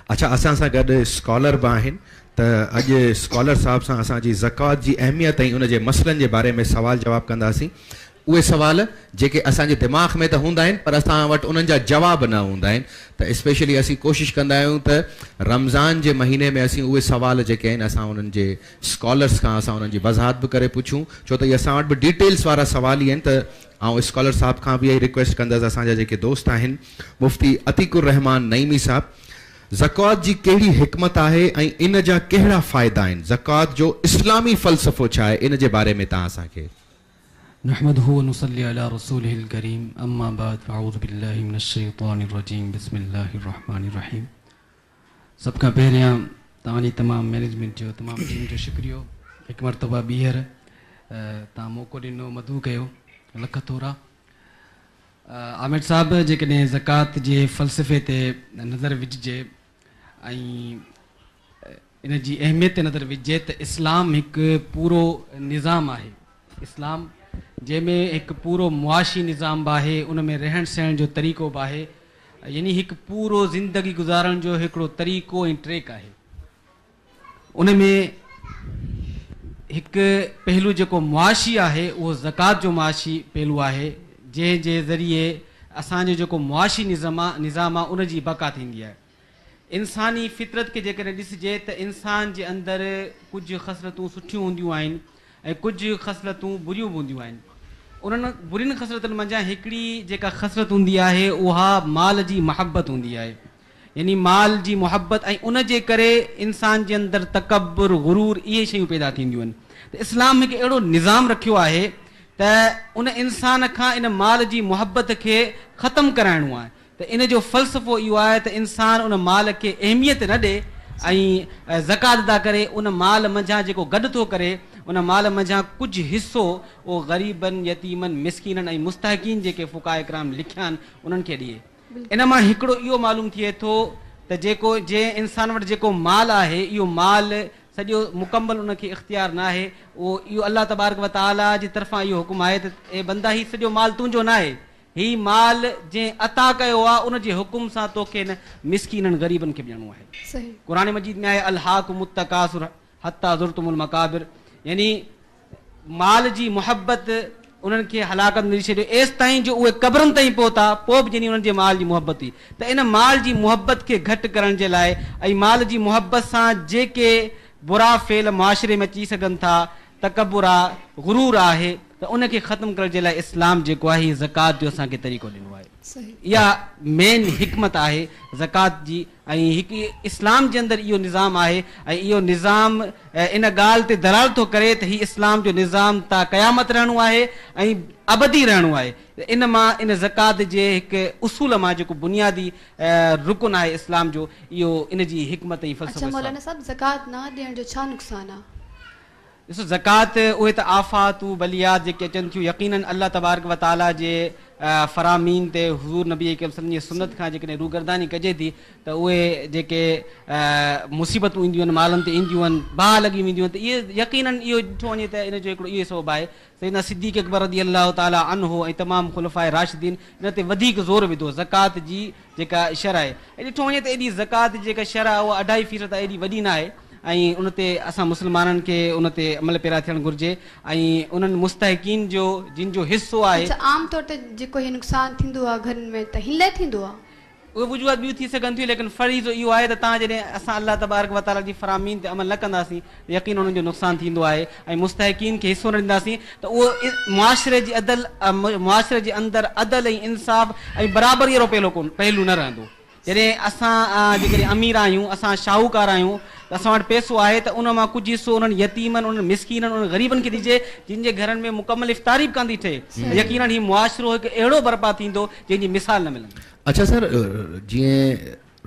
اڇا اسان سان گڏ اسڪالر به آهن ته اڄ اسڪالر صاحب سان اسان جي زڪوات جي اهميت ۽ ان جي مسئلن جي باري ۾ سوال جواب ڪنداسين. اهي سوال جيڪي اسان جي دماغ ۾ ته هوندا آهن پر اسان وٽ انهن جا جواب نه هوندا آهن ته اسپيشلي اسين ڪوشش ڪندا آهيون ته رمضان جي مهيني ۾ اسين اهي سوال جيڪي آهن اسان انهن جي اسڪالرس کان اسان انهن جي وضاحت به ڪري پڇون ڇو ته اهي اسان وٽ به ڊيٽيلس وارا سوال ئي آهن ته آئون اسڪالر صاحب کان به اها ئي رڪويسٽ ڪندس اسان جا جيڪي دوست آهن مفتي عتيق الرحمان نعيمي صاحب زڪوات جي ڪهڙي حڪمت آهي ۽ ان جا ڪهڙا فائدا آهن زڪوات جو اسلامي فلسفو ڇا آهي ان جي باري ۾ توهان اسان کي. نحمده ونصلي علي رسوله الڪريم اما بعد فاعوذ بالله من الشيطان الرجيم بسم الله الرحمن الرحيم سڀ کان پهريان توهان جي تمام مئنيجمينٽ جو تمام ٽيم جو شڪريو هڪ مرتبه ٻيهر توهان موقعو ڏنو مدعو ڪيو لک ٿورا عامر صاحب جيڪڏهن زڪوات جي فلسفي تي نظر وجهجي ۽ ان جي اهميت تي نظر وجهجي ته اسلام هڪ پورو نظام آهي. اسلام جنهن ۾ هڪ پورو معاشي نظام به آهي، ان ۾ رهڻ سهڻ جو طريقو به آهي، يعني هڪ پورو زندگي گذارڻ جو هڪڙو طريقو ۽ ٽريڪ آهي. ان ۾ هڪ پهلو جيڪو معاشي آهي اهو زڪوات جو معاشي پهلو آهي، جنهن جي ذريعي اسان جو جيڪو معاشي نظام آهي ان جي بقا ٿيندي آهي. انساني فطرت کي جيڪڏهن ڏسجي ته انسان جي اندر ڪجهه خصلتون سٺيون هونديون آهن ۽ ڪجهه خصلتون بريون به هونديون آهن. انهن برين خصلتن منجهان هڪڙي جيڪا خصلت هوندي آهي اها مال جي محبت هوندي آهي. يعني مال جي محبت ۽ ان جي ڪري انسان جي اندر تڪبر، غرور اهي شيون پيدا ٿينديون آهن ته اسلام هڪ اهڙو نظام رکيو آهي ته ان انسان کان ان مال جي محبت کي ختم ڪرائڻو آهي ته ان جو فلسفو اهو آهي ته انسان ان مال کي اهميت نه ڏي ۽ زڪوات ادا ڪري ان مال منجهان جيڪو گڏ ٿو ڪري ان مال منجهان ڪجهه حصو اهو غريبن، يتيمن، مسڪينن ۽ مستحقين جيڪي فقهاء ڪرام لکيا آهن انهن کي ڏئي. ان مان هڪڙو اهو معلوم ٿئي ٿو ته جيڪو جنهن انسان وٽ جيڪو مال آهي اهو مال سڄو مڪمل ان کي اختيار ناهي اهو اهو الله تبارڪ وتعاليٰ جي طرفان اهو حڪم آهي ته اي بندا هي سڄو مال تنهنجو ناهي هي مال جنهن عطا ڪيو آهي ان جي حڪم سان توکي هن مسڪينن غريبن کي به ڏيڻو آهي. قرآن مجيد ۾ آهي الهاڪم التڪاثر حتي زرتم المقابر يعني مال جي محبت انهن کي هلاڪت ۾ وجهي ڇڏيو ايستائين جو اهي قبرن تائين پهتا پوء به يعني انهن جي مال جي محبت هئي ته ان مال جي محبت کي گهٽ ڪرڻ جي لاء ۽ مال جي محبت سان جيڪي برا فعل معاشري ۾ اچي سگهن ٿا تڪبر آ، غرور آهي ته ان کي ختم ڪرڻ جي لاء اسلام جيڪو آهي هي زڪوات جو اسان کي طريقو ڏنو آهي. اها مين حڪمت آهي زڪوات جي ۽ هڪ اسلام جي اندر اهو نظام آهي ۽ اهو نظام ان ڳالهه تي دلالت ٿو ڪري ته هي اسلام جو نظام تا قيامت رهڻو آهي ۽ ابدي رهڻو آهي ان مان ان زڪوات جي هڪ اصول مان جيڪو بنيادي رڪن آهي اسلام جو اهو ان جي حڪمت ۽ فلسفو اڇا مولانا صاحب زڪوات نه ڏيڻ جو ڇا نقصان آ؟ ڏسو زڪوات اهي ته آفات و بليات جيڪي اچن ٿيون يقيناً الله تبارڪ و تعاليٰ جي فرامين تي حضور نبي اڪرم صلعم جي سنت کان جيڪڏهن روگرداني ڪجي ٿي ته اهي جيڪي مصيبتون اينديون آهن مالن تي اينديون آهن باهه لڳي وينديون آهن ته اهي يقيناً اهو ڏٺو وڃي ته ان جو هڪڙو اهو سبب آهي سيدنا صديق اڪبر رضي الله تعاليٰ عنه ۽ تمام خلفاء راشدين ان تي وڌيڪ زور وڌو زڪوات جي جيڪا شرح آهي ۽ ڏٺو وڃي ته ايڏي زڪوات جي جيڪا شرح آهي اها اڍائي فيصد آهي ايڏي وڏي ناهي ۽ ان تي اسان مسلمانن کي ان تي عمل پيرا ٿيڻ گهرجي ۽ انهن مستحقين جو جن جو حصو آهي. اڇا عام طور تي جيڪو هي نقصان ٿيندو آهي گهرن ۾ ته هن لاء ٿيندو آهي؟ اهي وجوهات ٻيون ٿي سگهن ٿيون ليڪن فريضو اهو آهي ته تان جڏهن اسان الله تبارڪ وتعاليٰ جي فرامين تي عمل نه ڪنداسين ته يقيناً انهن جو نقصان ٿيندو آهي ۽ مستحقين کي حصو نه ڏينداسين ته اهو معاشري جي عدل معاشري جي اندر عدل ۽ انصاف ۽ برابريء وارو پهلو ڪونه پهلو نه رهندو. جڏهن اسان جيڪڏهن امير آهيون، اسان شاهوڪار آهيون ته اسان وٽ پئسو آهي ته ان مان ڪجهه حصو انهن يتيمن، انهن مسڪينن، انهن غريبن کي ڏجي جن جي گهرن ۾ مڪمل افطاري به ڪانه ٿي ٺهي ته يقيناً هي معاشرو هڪ اهڙو برپا ٿيندو جنهن جي مثال نه ملندي. اڇا سر جيئن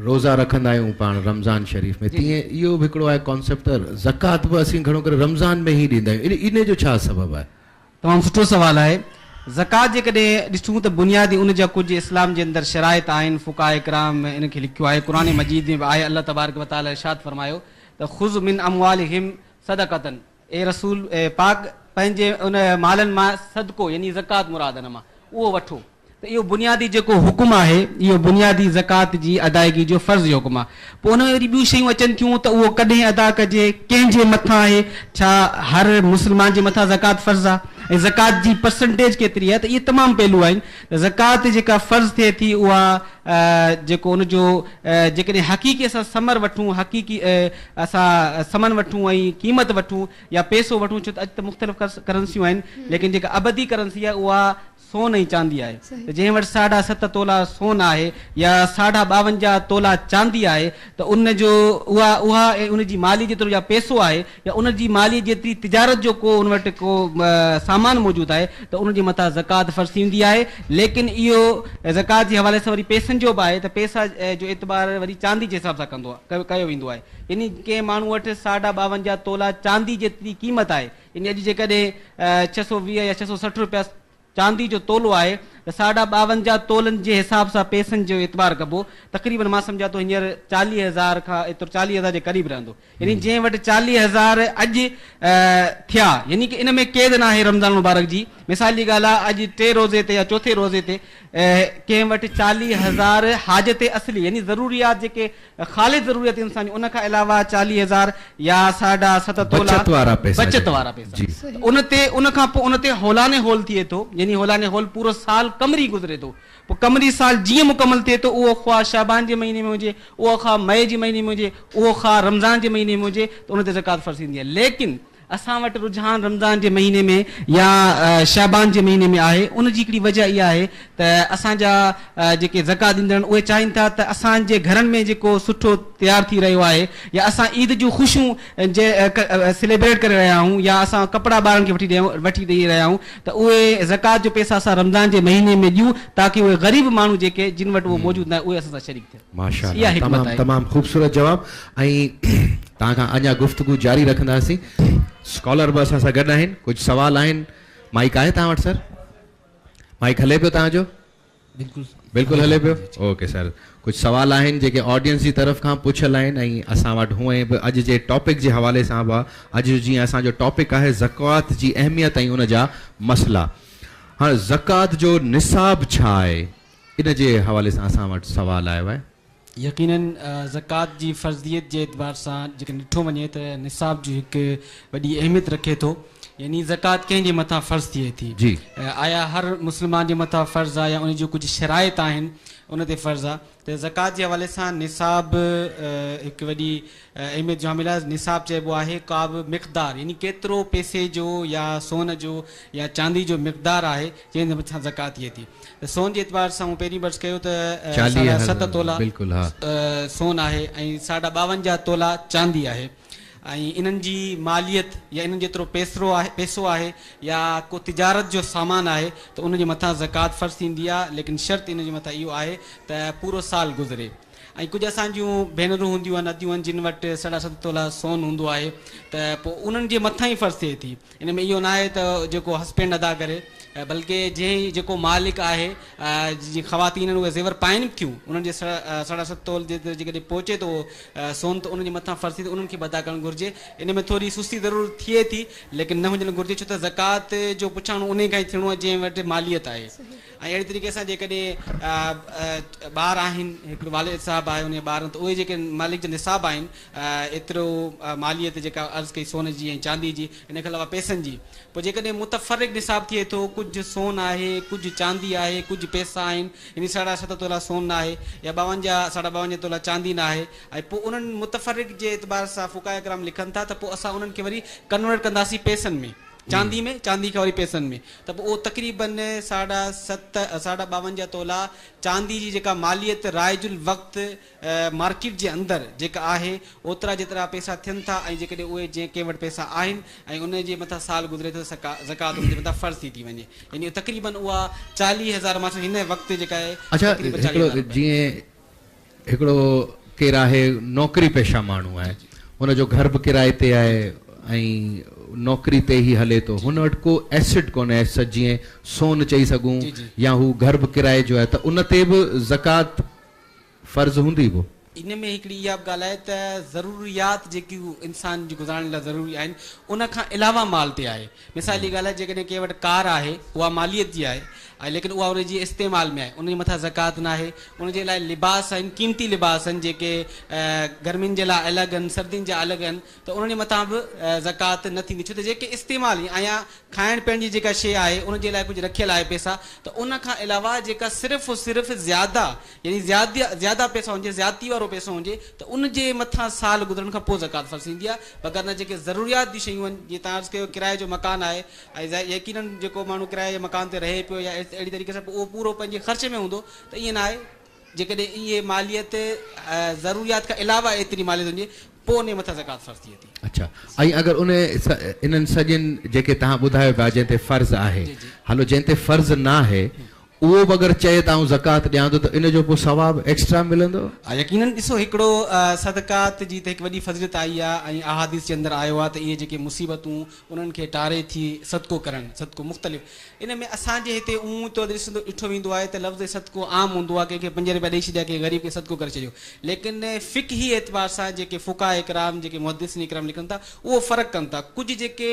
روزا رکندا آهيون پاڻ رمضان شريف ۾ تيئن اهو به هڪڙو آهي ڪانسيپٽ ته زڪوات به اسين گهڻو ڪري رمضان ۾ ئي ڏيندا آهيون ان جو ڇا سبب آهي؟ تمام سٺو سوال آهي. زڪوات جيڪڏهن ڏسون ته بنيادي ان جا ڪجهه اسلام جي اندر شرائط آهن فقهاء ڪرام ان کي لکيو آهي قرآن مجيد ۾ به آهي الله تبارڪ وتعالي ارشاد فرمايو ته خذ من اموالهم صدقة اي رسول پاڪ پنهنجي ان مالن مان صدقو يعني زڪوات مراد ان مان اهو وٺو. ته اهو بنيادي جيڪو حڪم آهي اهو بنيادي زڪوات جي ادائگي جو فرض جو حڪم آهي. پوء ان ۾ وري ٻيون شيون اچن ٿيون ته اهو ڪڏهن ادا ڪجي، ڪنهن جي مٿان آهي، ڇا هر مسلمان جي مٿان زڪوات فرض آهي ۽ زڪوات جي پرسنٽيج ڪيتري آهي ته اهي تمام پهلو آهن ته زڪوات جيڪا فرض ٿئي ٿي اها جيڪو ان جو جيڪڏهن حقيقي اسان ثمر وٺون حقيقي اسان ثمن وٺون ۽ قيمت وٺون يا پئسو وٺون ڇو ته اڄ ته مختلف ڪرنسيون آهن ليڪن جيڪا ابدي ڪرنسي آهي اها سون ۽ چاندي آهي ته جنهن وٽ ساڍا ست تولا سون آهي يا ساڍا ٻاونجاهه تولا چاندي آهي ته ان جو اها اها ۽ ان جي مالي جيترو يا پئسو آهي يا ان جي مالي جيتري تجارت جو ڪو ان وٽ ڪو سامان موجود آهي ته ان جي مٿان زڪوات فرض ٿيندي آهي ليڪن اهو زڪوات جي حوالي سان وري پئسن جو به آهي ته پئسا جو اعتبار وري چاندي جي حساب سان ڪندو ڪيو ويندو آهي يعني ڪنهن ماڻهو وٽ ساڍا ٻاونجاهه تولا چاندي جيتري قيمت آهي يعني اڄ جيڪڏهن 620 يا 660 روپيا چاندي جو تولو آهي ته ساڍا ٻاونجاهه تولن جي حساب سان پئسن جو اعتبار ڪبو تقريبن مان سمجهان ٿو هينئر 40,000 کان ايترو 40,000 جي قريب رهندو يعني جنهن وٽ 40,000 اڄ ٿيا يعني ڪه ان ۾ قيد ناهي رمضان مبارڪ جي مثال جي ڳالهه آهي اڄ ٽي روزي تي يا چوٿين روزي تي ڪنهن وٽ 40,000 حاجت اصلي يعني ضروريات جيڪي خالص ضروريات انسان جون ان کان علاوه 40,000 يا ساڍا ست تولا بچت وارا پئسا بچت وارا پئسا ته ان تي ان کان پوء ان تي هولان هول ٿئي ٿو يعني هولان هول پورو سال قمري گذري ٿو پوء قمري سال جيئن مڪمل ٿئي ٿو اهو خواه شعبان جي مهيني ۾ هجي اهو خواه مئي جي مهيني ۾ هجي اهو خواه رمضان جي مهيني ۾ هجي ته ان تي زڪوات فرض ٿيندي آهي ليڪن اسان وٽ رجحان رمضان جي مهيني ۾ يا شعبان جي مهيني ۾ آهي ان جي هڪڙي وجه اها آهي ته اسان جا جيڪي زڪوات ڏيندڙ آهن اهي چاهين ٿا ته اسان جي گهرن ۾ جيڪو سٺو تيار ٿي رهيو آهي يا اسان عيد جون خوشيون جي سيليبريٽ ڪري رهيا آهيون يا اسان ڪپڙا ٻارن کي وٺي ڏيون وٺي ڏئي رهيا آهيون ته اهي زڪوات جو پئسا اسان رمضان جي مهيني ۾ ڏيون تاڪه اهي غريب ماڻهو جيڪي جن وٽ اهو موجود ناهي اهي اسان سان شريڪ ٿين. ماشاء الله تمام تمام خوبصورت جواب ۽ توهان کان اڃا گفتگو جاري رکنداسين اسڪالر به اسان سان گڏ آهن ڪجهه سوال آهن مائيڪ آهي توهان وٽ سر مائيڪ هلي پيو توهان جو بلڪل بلڪل هلي پيو اوڪي سر ڪجهه سوال آهن جيڪي آڊينس جي طرف کان پڇيل آهن ۽ اسان وٽ هونئن به اڄ جي ٽاپڪ جي حوالي سان به اڄ جو جيئن اسان جو ٽاپڪ آهي زڪوات جي اهميت ۽ ان جا مسئلا هاڻ زڪوات جو نصاب ڇا آهي ان جي حوالي سان اسان وٽ سوال آيو آهي. يقيناً زڪوات جي فرضيت جي اعتبار سان جيڪڏهن ڏٺو وڃي ته نصاب جي هڪ وڏي اهميت رکي ٿو يعني زڪوات ڪنهن جي مٿان فرض ٿئي ٿي آيا هر مسلمان جي مٿان فرض آهي يا ان جون ڪجهه شرائط آهن ان تي فرض آهي ته زڪوات جي حوالي سان نصاب هڪ وڏي اهميت جو حامل آهي. نصاب چئبو آهي ڪا به مقدار يعني ڪيترو پئسي جو يا سون جو يا چاندي جو مقدار آهي جنهن جي مٿان زڪوات ٿئي ٿي ته سون جي اعتبار سان مون پهرين به عرض ڪيو ته ساڍا ست تولا سون آهي ۽ ساڍا ٻاونجاهه تولا چاندي آهي ۽ انهن جي ماليت يا انهن جيترو پيسرو آهي پئسو آهي يا ڪو تجارت جو سامان آهي ته ان جي مٿان زڪوات فرض ٿيندي آهي ليڪن شرط ان جي مٿان اهو آهي ته پورو سال گذري ۽ ڪجهه اسان جون ڀينرون هونديون آهن اديون آهن جن وٽ ساڍا ست تولا سون هوندو آهي ته پوء انهن جي مٿان ئي فرض ٿئي ٿي ان ۾ اهو ناهي ته جيڪو هسبينڊ ادا ڪري بلڪه جنهن جيڪو مالڪ آهي جي خواتين آهن اهي زيور پائن به ٿيون انهن جي ساڍا ست تول جي جيڪڏهن پهچي ٿو سون ته انهن جي مٿان فرض ٿئي ٿي انهن کي به ادا ڪرڻ گهرجي ان ۾ ٿوري سستي ضرور ٿئي ٿي ليڪن نه هجڻ گهرجي ڇو ته زڪوات جو پڇاڻو انهي کان ئي ٿيڻو آهي جنهن وٽ ماليت آهي. ۽ اهڙي طريقي سان جيڪڏهن ٻار آهن هڪڙو والد صاحب آهي ان جا ٻار آهن ته اهي جيڪي مالڪ جا نصاب آهن ايترو ماليت جيڪا عرض ڪئي سون جي ۽ چاندي جي ان کان علاوه پئسن جي پوء جيڪڏهن متفرق نصاب ٿئي ٿو ڪجهه سون آهي ڪجهه چاندي آهي ڪجهه پئسا آهن يعني ساڍا ست تولا سون ناهي يا ٻاونجاهه ساڍا ٻاونجاهه تولا چاندي ناهي ۽ پوء انهن متفرق جي اعتبار سان فقهاء ڪرام لکن ٿا ته پوء اسان انهن کي وري ڪنورٽ ڪنداسين پئسن ۾ چاندي ۾، چاندي کان وري پئسن ۾، ته پوء اهو تقريباً ساڍا ست، ساڍا ٻاونجاهه تولا چاندي جي جيڪا ماليت رائج الوقت مارڪيٽ جي اندر جيڪا آهي، اوترا جيترا پئسا ٿين ٿا ۽ جيڪڏهن اهي جنهن ڪنهن وٽ پئسا آهن ۽ ان جي مٿان سال گذري ٿو ته زڪوات ان جي مٿان فرض ٿي ٿي وڃي. يعني تقريباً اها 40,000 مان هن وقت جيڪا آهي اڇا تقريباً چاليهه هڪڙو هزار رپيا. جيئن هڪڙو ڪير آهي نوڪري پيشه ماڻهو آهي هن جو گهر به ڪرائي تي آهي ۽ نوڪري تي ئي هلي ٿو هن وٽ ڪو ايسٽ ڪونهي ايسٽ جيئن سون چئي سگهون يا هو گهر به ڪرائي جو آهي ته ان تي به زڪوات فرض هوندي پوء. ان ۾ هڪڙي اها به ڳالهه آهي ته ضروريات جيڪيون انسان جي گذارڻ لاء ضروري آهن ان کان علاوه مال تي آهي مثال جي ڳالهه آهي جيڪڏهن ڪنهن وٽ ڪار آهي اها ماليت جي آهي آهي ليڪن اها ان جي استعمال ۾ آهي ان جي مٿان زڪوات ناهي. ان جي لاء لباس آهن قيمتي لباس آهن جيڪي گرمين جي لاء الڳ آهن سردين جا الڳ آهن ته انهن جي مٿان به زڪوات نه ٿيندي ڇو ته جيڪي استعمال يا کائڻ پيئڻ جي جيڪا شيء آهي ان جي لاء ڪجهه رکيل آهي پئسا ته ان کان علاوه جيڪا صرف صرف زياده يعني زياده پئسا هجي زيادتي وارو پئسو هجي ته ان جي مٿان سال گذرڻ کان پوء زڪوات فرض ٿيندي آهي بغير نه جيڪي ضروريات جون شيون آهن جيئن توهان عرض ڪيو ڪرائي جو مڪان آهي ۽ يقينن جيڪو ماڻهو ڪرائي جي مڪان تي رهي پيو يا اهڙي طريقي سان پوء اهو پورو پنهنجي خرچ ۾ هوندو ته ائين نه آهي جيڪڏهن اهي ماليت ضروريات کان علاوه ايتري ماليت هجي پوء انهي مٿان زڪوات فرض ٿئي ٿي. اڇا ۽ اگر ان انهن سڄن جيڪي توهان ٻڌايو پيا جنهن تي فرض آهي هلو جنهن تي فرض ناهي اهو به اگر چئي ته آئون زڪوات ڏيان ٿو ته ان جو پوء ثواب ايڪسٽرا ملندو؟ يقينن ڏسو هڪڙو صدقات جي ته هڪ وڏي فضيلت آئي آهي ۽ احاديث جي اندر آيو آهي ته اهي جيڪي مصيبتون انهن کي ٽاري ٿي صدقو ڪرڻ صدقو مختلف ان ۾ اسان جي هتي عمومي طور تي ڏسندو ڏٺو ويندو آهي ته لفظ صدقو عام هوندو آهي ڪنهن کي پنج رپيا ڏئي ڇڏيا ڪنهن غريب کي صدقو ڪري ڇڏيو ليڪن فقهي اعتبار سان جيڪي فقهاء ڪرام جيڪي محدثين ڪرام لکن ٿا اهو فرق ڪن ٿا ڪجهه جيڪي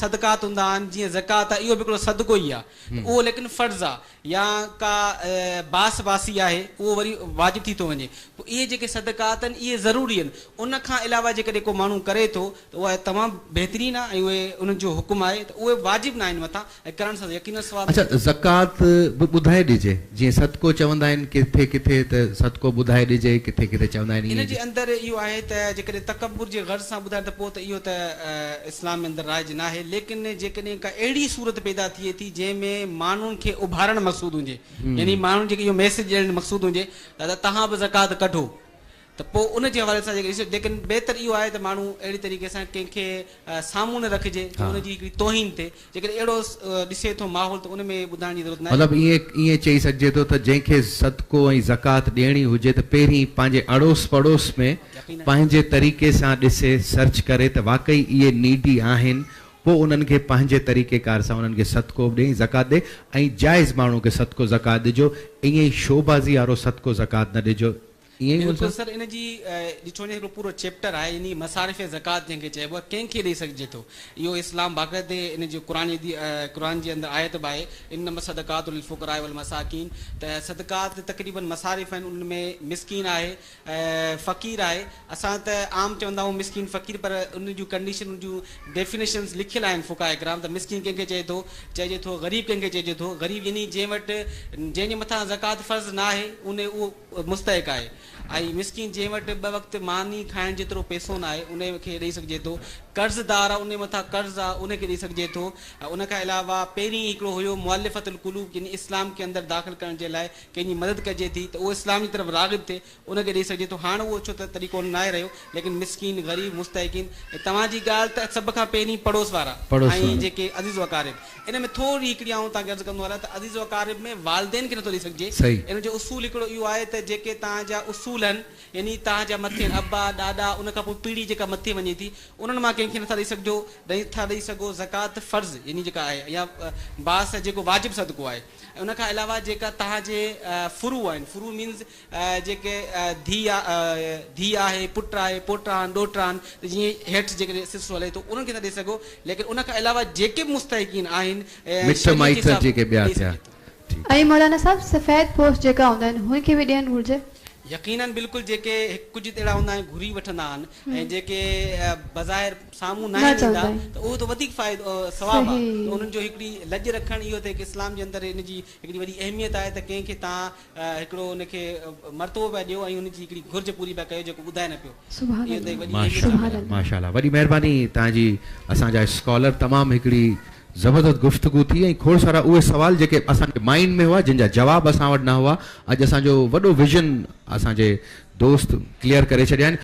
صدقات هوندا آهن جيئن زڪوات آهي اهو به هڪڙو صدقو ئي آهي ته اهو ليڪن فرض آهي يا ڪا باس باسي آهي اهو وري واجب ٿي ٿو وڃي پوء اهي جيڪي صدقات آهن اهي ضروري آهن ان کان علاوه جيڪڏهن ڪو ماڻهو ڪري ٿو ته اها تمام بهترين آهي ۽ اهي انهن جو حڪم آهي ته اهي واجب ناهن مٿان ۽ ڪرڻ سان يقينن ثواب اڇا ملندو. زڪوات به ٻڌائي ڏجي جيئن صدقو چوندا آهن ڪٿي ڪٿي ته صدقو ٻڌائي ڏجي ڪٿي ڪٿي چوندا آهن ان ائين جي اندر اهو آهي ته جيڪڏهن تڪبر جي غرض سان ٻڌائين ته پوء ته اهو ته اسلام ۾ اندر رائج ناهي ليڪن جيڪڏهن ڪا اهڙي صورت پيدا ٿئي ٿي جنهن ۾ ماڻهن کي اڀارڻ مقصود هجي يعني ماڻهن جي اهو ميسيج ڏيڻ مقصود هجي ته دادا توهان به زڪوات ڪڍو ته پوء ان جي حوالي سان جيڪڏهن ڏسو ليڪن بهتر اهو آهي ته ماڻهو اهڙي طريقي سان ڪنهن کي سامهون نه رکجي ته ان جي هڪڙي توهين ٿئي جيڪڏهن اهڙو ڏسي ٿو ماحول ته ان ۾ ٻڌائڻ جي ضرورت ناهي. مطلب ائين چئي سگهجي ٿو ته جنهن کي صدقو ۽ زڪوات ڏيڻي هجي ته پهرين پنهنجي اڙوس پڙوس ۾ پنهنجي طريقي سان ڏسي سرچ ڪري ته واقعي اهي نيڊي آهن پوء انهن کي پنهنجي طريقي ڪار سان انهن کي صدقو به ڏي ۽ زڪوات ڏي ۽ جائز ماڻهو کي صدقو زڪوات ڏجو ائين ئي شوبازي وارو صدقو زڪوات نه ڏجو ائين ئي بلڪل سر ان جي ڏٺو وڃي هڪڙو پورو چيپٽر آهي يعني مصارف زڪوات جنهن کي چئبو آهي ڪنهن کي ڏئي سگهجي ٿو اهو اسلام باقاعدي ان جي قرآن جي قرآن جي اندر آيت به آهي انما الصدقات للفقراء والمساڪين ته صدقات تقريبن مصارف آهن انهن ۾ مسڪين آهي فقير آهي اسان ته عام چوندا آهيون مسڪين فقير پر ان جون ڪنڊيشن ان جون ڊيفينيشنز لکيل آهن فقهاء ڪرام ته مسڪين ڪنهن کي چئي ٿو چئجي ٿو غريب ڪنهن کي چئجي ٿو غريب يعني جنهن وٽ جنهن جي مٿان زڪوات فرض نه آهي ان اهو مستحق آهي ۽ مسڪين جنهن وٽ ٻه وقت ماني کائڻ جيترو پئسو ناهي ان کي ڏئي سگهجي ٿو، قرضدار آهي ان مٿان قرض آهي ان کي ڏئي سگهجي ٿو ۽ ان کان علاوه پهرين هڪڙو هيو مؤلفة القلوب يعني اسلام کي اندر داخل ڪرڻ جي لاء ڪنهن جي مدد ڪجي ٿي ته اهو اسلام جي طرف راغب ٿئي ان کي ڏئي سگهجي ٿو هاڻ اهو ڇو ته طريقو ناهي رهيو ليڪن مسڪين غريب مستحقين ۽ توهان جي ڳالهه ته سڀ کان پهرين پڙوس وارا ۽ جيڪي عزيز و اقارب ان ۾ ٿوري هڪڙي آئون توهان کي عرض ڪندو هلان ته عزيز و اقارب ۾ والدين کي نٿو ڏئي سگهجي. ان جو اصول هڪڙو اهو آهي ته جيڪي توهان جا اصول آهن يعني توهان جا مٿي آهن ابا، ڏاڏا ان کان پوء پيڙهي جيڪا مٿي وڃي ٿي انهن مان ڪنهن کي نٿا ڏئي سگهجو ڏئي ٿا ڏئي سگهو زڪوات فرض يعني جيڪا آهي يا باس جيڪو واجب صدقو آهي ۽ ان کان علاوه جيڪا توهان جي فروع آهن فروع مينز جيڪي ڌيء ڌيء آهي، پٽ آهي، پوٽا آهن، ڏوهٽا آهن ته جيئن هيٺ جيڪڏهن سلسلو هلي ٿو انهن کي ٿا ڏئي سگهو ليڪن ان کان علاوه جيڪي به مستحقين آهن مٽ شريعت جي مائٽ حساب جيڪي ٻيا ڏئي ٿيا سگهجي ٿو. ٺيڪ. ۽ مولانا صاحب سفيد پوش جيڪا هوندا آهن هن کي به ڏيڻ گهرجي. يقينن بلڪل جيڪي ڪجهه ته اهڙا هوندا آهن گهري وٺندا آهن ۽ جيڪي بظاهر سامهون نه ناهن چوندا ايندا آهن. ته اهو ته وڌيڪ فائدو ثواب آهي صحيح. ته انهن جو هڪڙي لڄ رکڻ اهو ته هڪ اسلام جي اندر ان جي هڪڙي وڏي اهميت آهي ته ڪنهن کي توهان هڪڙو ان کي مرتبو پيا ڏيو ۽ ان جي هڪڙي گهرج پوري پيا ڪيو جيڪو ٻڌائي نه پيو. سبحان اهو ته هڪ الله وڏي اهميت سبحان آهي. الله. ماشاءالله وڏي مهرباني توهان جي اسان جا اسڪالر تمام هڪڙي زبردست گفتگو ٿي ۽ کوڙ سارا اهي سوال جيڪي اسان جي مائنڊ ۾ هئا جن جا جواب اسان وٽ نه هئا اڄ اسان جو وڏو ويزن اسان جي دوست ڪليئر ڪري ڇڏيا آهن.